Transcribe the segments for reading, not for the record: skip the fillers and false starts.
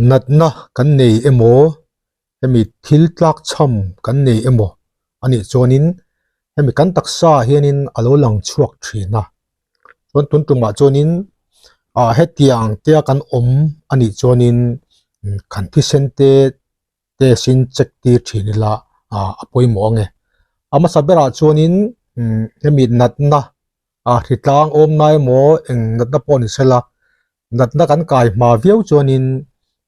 Natna kan nei emaw hemi thil tlak chham kan nei emaw a nih chuanin hemi kan taksa ah hianin a lo lang chhuak thin a chuan tun tumah chuanin ah hetiang te a kan awm a nih chuanin kan thisen te test in check tir thin ila ah a pawimawh ang e a hmasa berah chuanin hemi natna a hritlang awm nai emaw eng natna pawh ni sela natna kan kai hma viau chuanin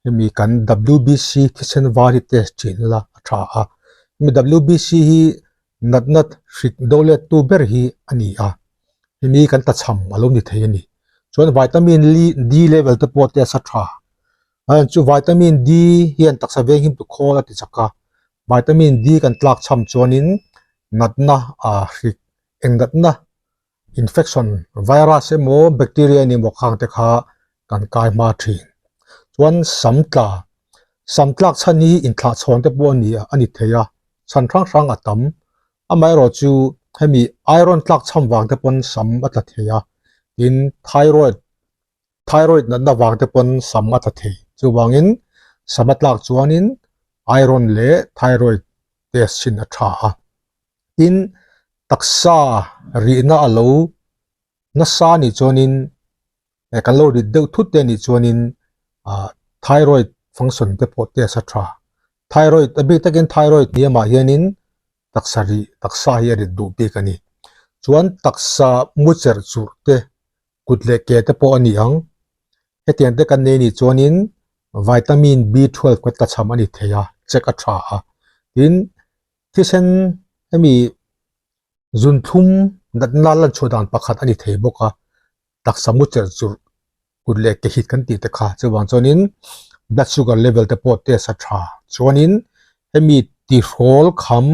hemi kan W_B_C thisen var hi test thin ila a tha a hemi W_B_C hi natna hrit do let tu ber hi a ni a hemi kan tlachham a lo ni thei a ni chuan vitamin D level te pawh test a tha a chu vitamin D hian taksa veng him tu khawl a ti chak a vitamin D kan tlak chham chuanin natna ah hrit eng natna infection virus emaw bacteria ni emaw khang te kha kan kai hma thin chuan sam tla sam tlak chhan hi inthlah chhawn te pawh a ni a ni thei a chhan hrang hrang a tam amaherawhchu hemi iron tlak chham vang te pawn sam a tla thei a tin thyroid thyroid natna vang te pawn sam a tla thei chuvangin sam a tlak chuanin iron leh thyroid test chin a tha a. Tin, taksa rihna a lo nasa a nih chuanin eh kan lo rit deuh thut te a nih chuanin ah thyroid function te pawh test a tha. Thyroid a bik takin thyroid hniamah hianin taksa rih taksa hi a rit duh bik a ni. Chuan taksa mu cherh churh te kut leh ke te pawh a ni ang. Hetiang te kan nei nih chuanin vitamin B twelve ka tlachham a ni thei a, check a tha a. Tin, thisen hemi zunthlum natna lan chhuah dan pakhat a ni thei bawk a, taksa mu cherh churh kut leh ke hit kan tih te kha chuvang chuanin blood sugar level te pawh test a tha. Chuanin hemi tihrawl kham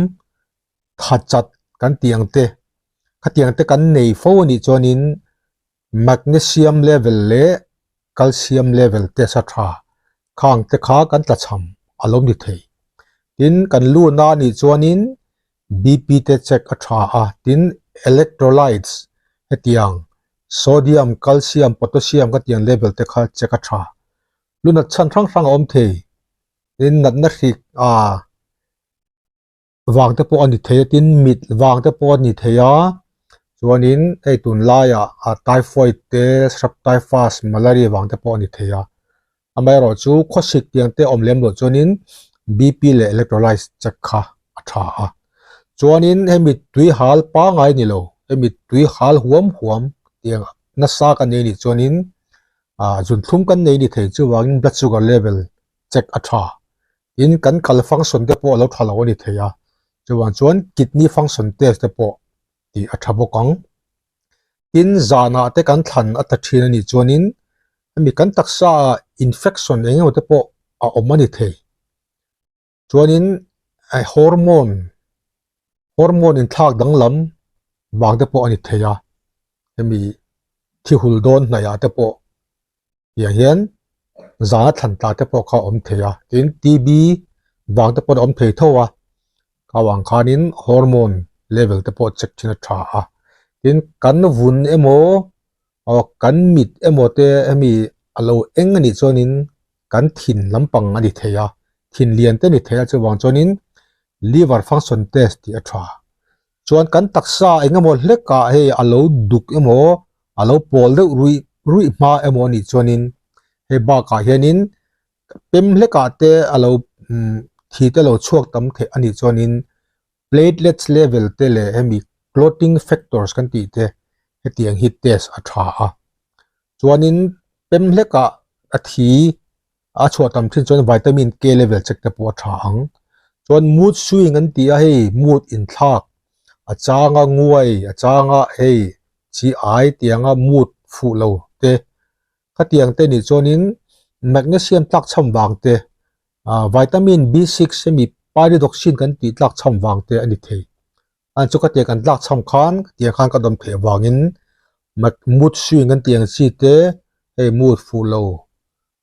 tha chat kan tih ang te khatiang te kan nei fo a nih chuanin magnesium level leh calcium level test a tha khang te kha kan tlachham a lo ni thei. Tin kan luna a nih chuanin B_P te check a tha a tin electrolytes hetiang sodium, calcium, potassium ka tiang level te kha check a tha. Lunat chhan hrang hrang a awm thei tin natna hrik ah vang te pawh a ni thei a tin mit vang te pawh a ni thei a chuanin hei tunlaiah ah typhoid te shrub typhus malaria vang te pawh a ni thei a amaherawhchu khawsik tiang te awm lem loh chuanin B P leh electrolytes check kha a tha a chuanin hemi tui hal pangai ni lo hemi tui hal huam huam tiang nasa kan nei a nih chuanin ah zunthlum kan nei a ni thei chuvangin blood sugar level check a tha. Tin, kan kal function te pawh a lo tha lo a ni thei a, chuvang chuan kidney function test te pawh tih a tha bawk ang. Tin, zanah te kan thlan a ta thin a nih chuanin hemi kan taksa ah infection eng emaw te pawh a awm a ni thei. Chuanin hormone, hormone inthlak danglam vang te pawh a ni thei a, hemi thi hul dawn hnaih ah te pawh tiang hian zana thlan tla te pawh kha a awm thei a tin T_B vang te pawh a awm thei tho a ka vang khanin hormone level te pawh check thin a tha a tin kan vun emaw aw kan mit emaw te hemi a lo eng a nih chuanin kan thin lampang a ni thei a thin lian te a ni thei a chuvang chuanin liver function test tih a tha chuan kan taksa eng emaw hlekah hei a lo duk emaw a lo pawl deuh ruih ruih hma emaw anih chuanin hei bakah hianin pem hlekah te a lo umm thi te lo chhuak tam theih anih chuanin platelets level te leh hemi clotting factors kan tih te hetiang hi test a tha a chuanin pem hlekah a thi a chhuah tam thin chuan vitamin K level check te pawh a tha ang chuan mood swing an tih a hei mood inthlak a changa nguai a changa hei chi ai tianga mood fuh lo te khatiang te nih chuanin magnesium tlak chham vang te ah vitamin B six hemi pyridoxine kan tih tlak chham vang te a ni thei an chu ka tiang kan tlak chham khan tiang khan ka dawm theih avangin mood swing an tih ang chi te hei mood fuh lo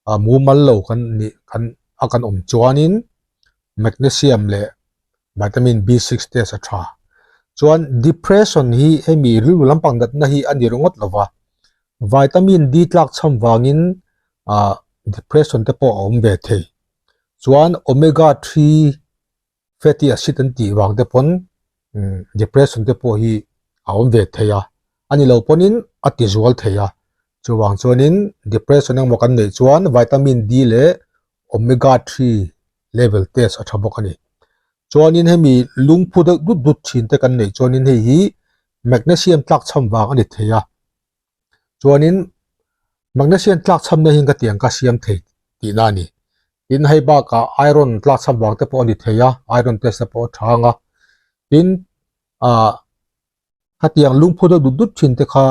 ah mumal lo kan nih kan a kan awm chuanin magnesium leh vitamin B six test a tha chuan depression hi hemi rilru lampang natna hi a ni ringawt lo va vitamin D tlak chham vangin ah. depression te pawh a awm ve thei. Chuan omega 3 fatty acid an tih vang te pawn depression te pawh hi a awm ve thei a, a ni lo pawnin a ti zual thei a. Chuvang chuanin depression engmaw kan neih chuan vitamin D leh omega 3 level test a tha bawk a ni. Chuanin hemi lungphu deuh dut dut thin te kan neih chuanin hei hi magnesium tlakchham vang a ni thei a. Chuanin magnesium tlakchhamna hi ka tiang ka siam thei tihna a ni. Tin hei bakah iron tlakchham vang te pawh a ni thei a, iron test te pawh a tha ang a. Tin ah khatiang lungphu deuh dut dut thin te kha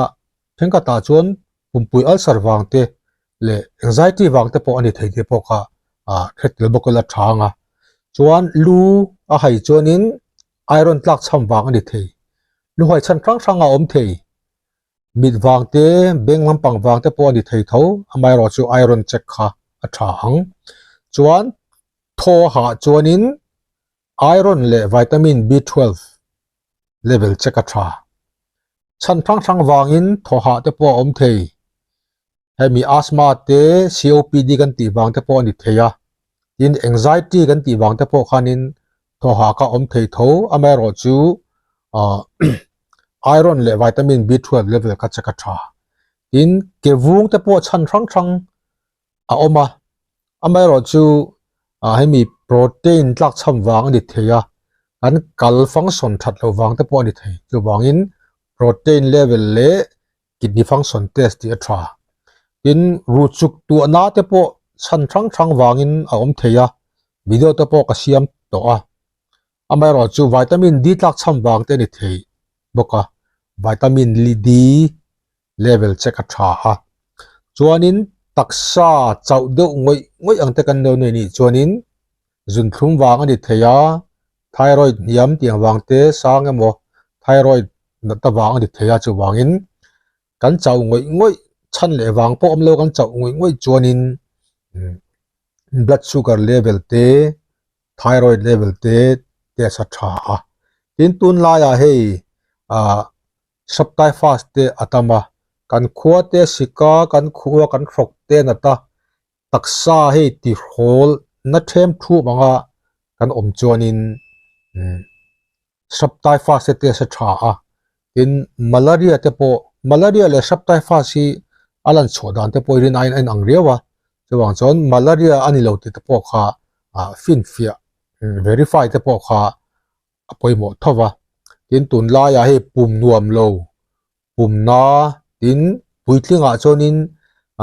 thenkhatah chuan pumpui ulcer vang te leh anxiety vang te pawh a ni thei tih pawh kha ah hre tel bawk ila tha ang a. Chuan lu a hai chuanin iron tlakchham vang a ni thei. Lu hai chhan hrang hrang a awm thei. Mit vang te, beng lampang vang te pawh a ni thei tho, amaherawh chu iron check kha a tha ang. Chuan thaw hah chuanin iron leh vitamin B12 level check a tha. Chhan hrang hrang vangin thaw hah te pawh a awm thei. Hemi asthma te, COPD kan tih vang te pawh a ni thei a. Tin, anxiety kan tih vang te pawh khanin thaw hah kha awm thei tho, amaherawh chu ah iron leh vitamin B12 level kha check a tha. Tin, ke vung te pawh chhan hrang hrang a awm a, amaherawh chu ah hemi protein tlakchham vang a ni thei a, kan kal function that loh vang te pawh a ni thei. Chuvangin protein level leh kidney function test tih a tha. Tin, ruh chuk tuahna te pawh chhan hrang hrang vangin a awm thei a, video te pawh ka siam tawh a. Amaherawh chu vitamin D tlak chham vang te a ni thei bawk a, vitamin D level check a tha a. Chuanin taksa chauh deuh ngawih ngawih ang te kan lo nei nih chuanin zunthlum vang a ni thei a, thyroid hniam tiang vang te sang emaw thyroid natna vang a ni thei a, chuvangin kan chauh ngawih ngawih chhan leh vang pawh awm lo kan chauh ngawih ngawih chuanin blood sugar level te thyroid level te test a tha a, tin tunlaiah hei ah subtyphus te a tam a, kan khua te sika kan khua kan hrawk te nat a. Taksa hei tihrawl na them thup anga kan awm chuanin Shrub-typhus te test a tha a, tin malaria te pawh malaria leh Shrub-typhus hi a lan chhuah dan te pawh i rin aiin a inang riau a, chuvang chuan malaria a ni lo tih te pawh kha finfiah verify te pawh kha a pawimawh tho va, tin tunlaiah hei pum nuam lo pumna tin puitlingah chuanin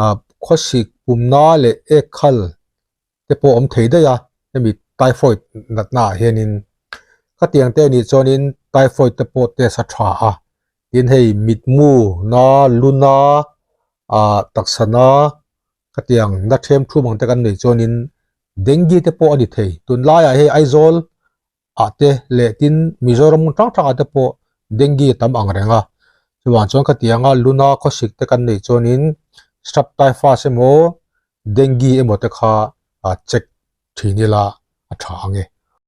ah khawsik pumna leh ek khal te pawh a awm thei daih a hemi typhoid natna ah hianin khatiang te anih chuanin typhoid te pawh test a tha a tin hei mitmu na luna ah taksa na khatiang na them thum ang te kan neih chuanin dengue te pawh a ni thei tunlaiah hei Aizawl ah te leh tin Mizoram hmun hrang hrang ah te pawh dengue a tam ang reng a chuvang chuan khatianga luna khawsik te kan neih chuanin shrub typhus emaw dengue emaw te kha ah check thin ila a tha ang e.